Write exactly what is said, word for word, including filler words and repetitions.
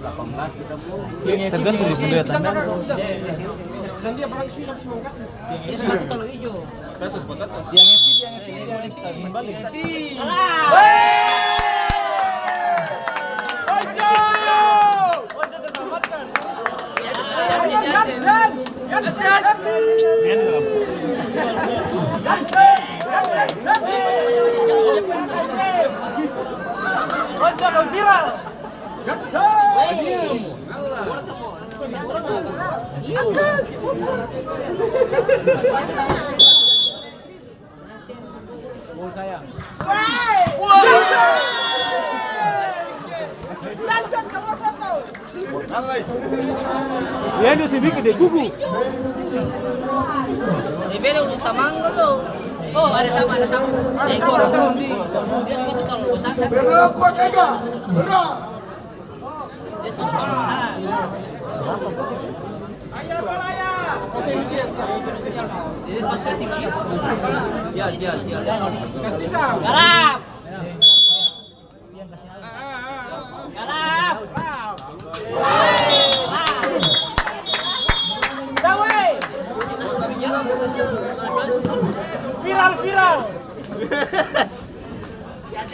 delapan belas kita pun. Tergantung di sini. Pesan dia, barang sini, tapi semua kasih. Dia sepatu kalau hijau. Yang M C, yang M C, yang M C. Yang M C. Alah. Wey! Ojo! Ojo terselamatkan. Jansen! Jansen! Jansen! Jansen! Ojo akan viral. Jansen! Gol sayang. Wey! Wey! Dansa nomor satu. Leandro seng biking deh, gugu. Eh, beda udah tamang dulu. Oh, ada sama, ada sama. Ada sama, ada sama. Dia sepatu kalau besar, kan? Beda kuat ega. Beda. Garap! Garap! Dawe! Viral, viral.